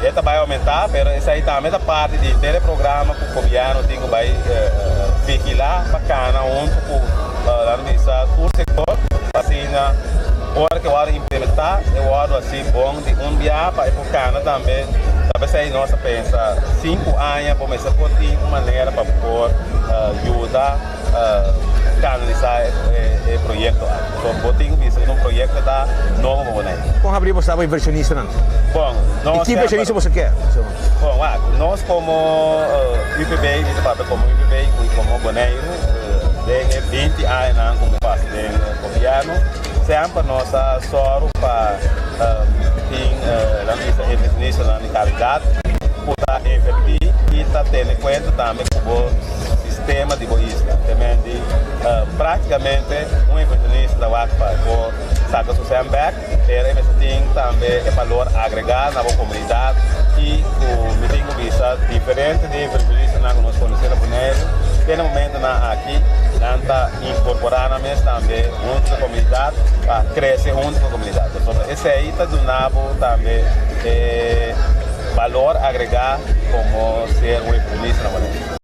E ta bai oumentá, pero esei tambe ta parti di henter e programa ku gobièrnu tin ku bai vigilá pa kana huntu ku nan bisa tur sektor pa asina ora ku e wòrdu implementá e wòrdu hasi bon di un biaha pa e por kana tambe. Ta p'esei nos a pensa 5 aña bo mester por tin un manera pa por yuda kanalisá e proyekto aki. So bo tin ku bisa ku un proyekto ta nobo pa Boneiru. Kon habrí bo sta pa invershonistanan? Bon, I nos ki invershonista semper. boso ke? Bon, wak, nos komo UPB, mi ta papia komo UPB i komo Boneiru, den e 20 añanan ku mi pasa den gobièrnu, semper nos a sòru pa tin, nan bisa, invershonistanan di kalidat ku ta invertí i ta tene kuenta tambe ku bo sistema di bo isla. Te men di práktikamente un invershonista ta wak pa bo saka su sèn bèk, pero e mester tin tambe e balor agregá na bo komunidat i ku mi tin ku bisa diferente di invershonistanan ku nos konosé na Boneiru te na momentunan aki nan ta inkorporá nan mes tambe huntu ku e komunidat pa krese huntu ku e komunidat. Pasobra esei ta duna bo tambe e balor agregá komo ser un invershonista na Boneiru.